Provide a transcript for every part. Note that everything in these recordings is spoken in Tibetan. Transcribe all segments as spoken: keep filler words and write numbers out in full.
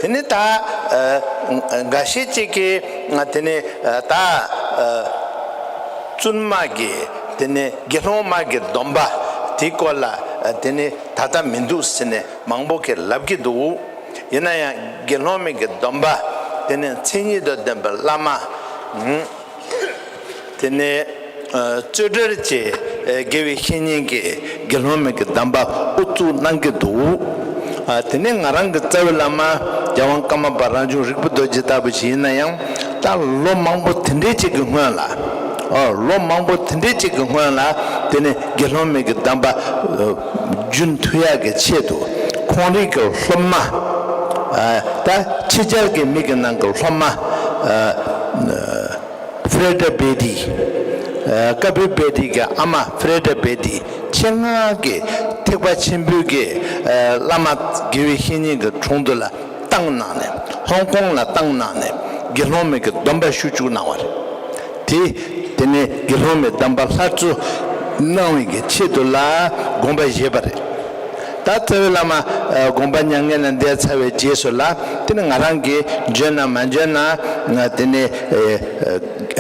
དེ་ནས་ད་ཨ་འགའ་ཤས་ཅིག་གིས་ཨ་དེ་ནས་ཨ་ད་ཨ་བཙུན་མ་གི་དེ་ནས་དགེ་སློང་མ་གི་སྡོམ་པ་དེའི་སྐོར་ལ་ཨ་དེ་ནས་ད་ལྟ་མི་འདུག་ཟེར་ནས་མང་པོ་གིས་ལབ་ཀྱི་འདུག། ཡིན་ན་ཡང་དགེ་སློང་མའི་གི་སྡོམ་པ་དེ་ནས་མཚན་ཉིད་དང་ལྡན་པའི་བླ་མ། དེ་ནས་ཨ་རྩོད་གྲལ་གྱི་ཨ་དགེ་བའི་བཤེས་གཉེན་གྱིས་དགེ་སློང་མའི་གི་སྡོམ་པ་དབུ་བཙུགས་གནང་གི་འདུག། ཨ་དེ་ནས་ང་རང་གི་རྩ་བའི་བླ་མ་རྒྱལ་དབང་ཀརྨ་པ་རང་བྱུང་རིག་པ་རྡོ་རྗེ་ལྟ་བུ་ཞིག་ཡིན་ན་ཡང་། ད་ལོ་མང་པོ་དེ་འདྲའི་ཅིག་གི་སྔོན་ལ། ཨ་ལོ་མང་པོ་དེ་འདྲའི་ཅིག་གི་སྔོན་ལ་དེ་ནས་དགེ་སློང་མའི་གི་སྡོམ་པ་ཨ་རྒྱུན་མཐུད་ཡག་གི་ཆེད་དུ་ཁོང་རང་གི་སློབ་མ། ཨ་ད་ཕྱི་རྒྱལ་གྱི་མི་གི་ནང་གི་སློབ་མ། ཨ་ཧྥེ་རེ་ཌ་བེ་ཏི། ཨ་ཀ་བུ་བེ་ཏི་གི་ཨ་མ་ཧྥེ་རེ་ཌ་བེ་ཏི་ཆེད་མངགས་ཀྱིས་ཐེག་པ་ཆེན་པོའི་གི་ཨ་བླ་མ་དགེ་བའི་བཤེས་གཉེན་གྱི་དྲུང་དུ་ལ་བཏང་གནང་ནས། ཧོང་ཀོང་ལ་བཏང་གནང་ནས་དགེ་སློང་མའི་གི་སྡོམ་པ་ཞུ་བཅུག་གནང་བ་རེད། དེ་དེ་ནས་དགེ་སློང་མའི་སྡོམ་པ་སླར་གསོ་གནང་བའི་གི་ཆེད་དུ་ལ་དགོངས་པ་བཞེས་པ་རེད། ད་རྩ་བའི་བླ་མ་ཨ་དགོངས་པ་མྱ་ངན་ལས་འདས་ཚར་བའི་རྗེས་སུ་ལ་དེ་ནི་ང་རང་གིས་འཇོན་ན་མ་འཇོན་ན་དེ་ནི་ཨ་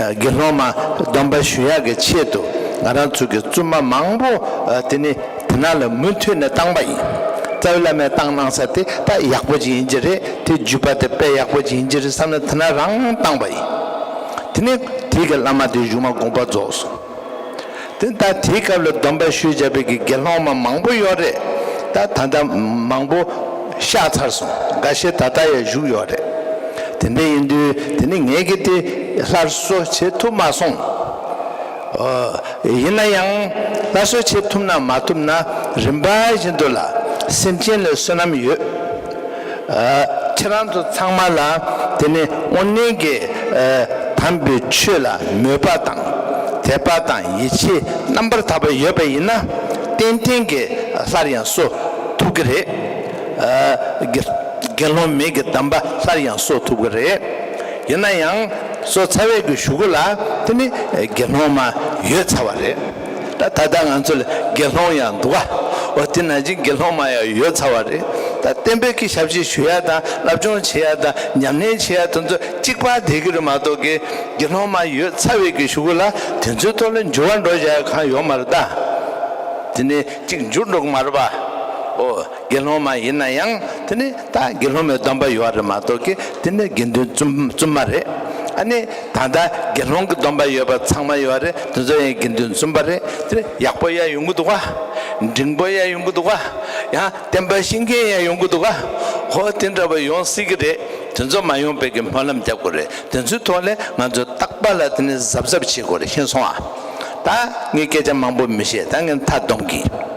ཨ་དགེ་སློང་མ་སྡོམ་པ་ཞུ་ཡག་གི་ཆེད་དུ་ང་རང་ཚོ་གི་བཙུན་མ་མང་པོ་ཨ་དེ་ནི་དེ་ན་ལ་མུ་མཐུད་ནས་བཏང་པ་ཡིན། རྩ་བའི་བླ་མས་བཏང་གནང་ས་དེ་ད་ཡག་པོ་ཅིག་ཡིན་གྱི་རེད། དེ་བརྒྱུད་པ་དེ་དཔེ་ཡག་པོ་ཅིག་ཡིན་གྱི་རེད་བསམ་ནས་དེ་ན་རང་བཏང་པ་ཡིན། དེ་ནི་དེའི་གི་བླ་མ་དེ་གཞུག་མ་དགོངས་པ་རྫོགས་སོང་། དེ་ད་དེའི་སྐབས་ལ་སྡོམ་པ་ཞུས་བཞག་པའི་གི་དགེ་སློང་མ་མང་པོ་ཡོད་རེད། ད་ད་ལྟ་མང་པོ་གཤགས་ཚར་སོང་། འགའ་ཤས་ད་ལྟ་ཡང་བཞུགས་ཡོད་རེད། དེ་འདྲ་ཡིན་དུས་དེ་ནི་ངས་གི་དེ་སླར་གསོ་བྱེད་ཐུབ་མ་སོང་། ཨོ། ཡིན་ན་ཡང་སླར་གསོ་བྱེད་ཐུབ་ན་མ་ཐུབ་ན་རིམ་པ་བཞིན་དུ་ལ་སེམས་ཅན་ལ་བསོད་ནམས་ཡོད། ཨ་ཁྱེད་རང་ཚོ་ཚང་མ་ལ་དེ་ནས་དངོས་གནས་ཀྱི་ཨ་དམ་པའི་ཆོས་ལ་མོས་པ་དང་དད་པ་དང་ཡིད་ཆེས་རྣམ་པར་དག་པ་ཡོད་པ་ཡིན་ན་ཏན་ཏན་གྱི་སླར་ཡང་གསོ་ཐུབ་ཀྱི་རེད། ཨ་དགེ་དགེ་སློང་མའི་གི་སྡོམ་པ་སླར་ཡང་གསོ་ཐུབ་ཀྱི་རེད། ཡིན་ན་ཡང་གསོ་ཚར་བའི་གི་གཞུག་གུ་ལ་དེ་ནི་དགེ་སློང་མ་ཡོད་ཚར་བ་རེད། ད་ད་ལྟ་ང་ཚོ་ལ་དགེ་སློང་ཡང་འདུག་ག་འོ་དེ་ནང་བཞིན་དགེ་སློང་མ་ཡང་ཡོད་ཚར་བ་རེད། ད་བསྟན་པའི་གི་ཞབས་ཕྱི་ཞུ་ཡ་དང་སློབ་སྦྱོང་བྱེད་ཡ་དང་ཉམས་ལེན་བྱེད་ཡ་དེ་ཚོ་གཅིག་པ་བསྡད་ཀྱི་རེད་མ་གཏོགས་གི་དགེ་སློང་མ་ཡོད་ཚར་བའི་གི་གཞུག་གུ་ལ་དེ་ཚོའི་ཐོག་ལ་འགྱུར་བ་འགྲོ་བཞག་ཡ་གང་ཡོད་མ་རེད་ད། དེ་ནས་གཅིག་འགྱུར་འགྲོ་གི་མ་རེད་པ། ཨོ་དགེ་སློང་མ་ཡིན་ན་ཡང་དེ་ནི་ད་དགེ་སློང་མའི་སྡོམ་པ་ཡོད་རེད་མ་གཏོགས་གི་དེ་ནི་དགེ་འདུན་བཙུན་བཙུན་མ་རེད། ཨ་ནི་ད་ལྟ་དགེ་སློང་གི་སྡོམ་པ་ཡོད་པ་ཚང་མ་ཡོད་རེད། དེ་ཚོ་ཡང་དགེ་འདུན་བཙུན་པ་རེད། དེ་ནི་ཡག་པོ་ཡང་ཡོང་གི་འདུག་ག་འབྲིང་པོ་ཡང་ཡོང་གི་འདུག་ག་ཡང་བསྟན་པ་ཤེས་མཁན་ཡང་ཡོང་གི་འདུག་ག་ཧོ་དེ་འདྲ་བ་ཡོང་སྲིད་ཀྱི་རེད། དེ་ཚོ་མ་ཡོང་བའི་གི་སྨོན་ལམ་རྒྱག་དགོས་རེད། དེ་ཚོའི་ཐོག་ལས་ང་ཚོ་རྟག་པ་ལ་དེ་ནི་གཟབ་གཟབ་བྱེད་དགོས་རེད། ཤེས་སོང་ཨ། ད་ངས་སྐད་ཆ་མང་པོ་མི་བཤད། ད་ངས་མཐའ་སྡོམ་གི།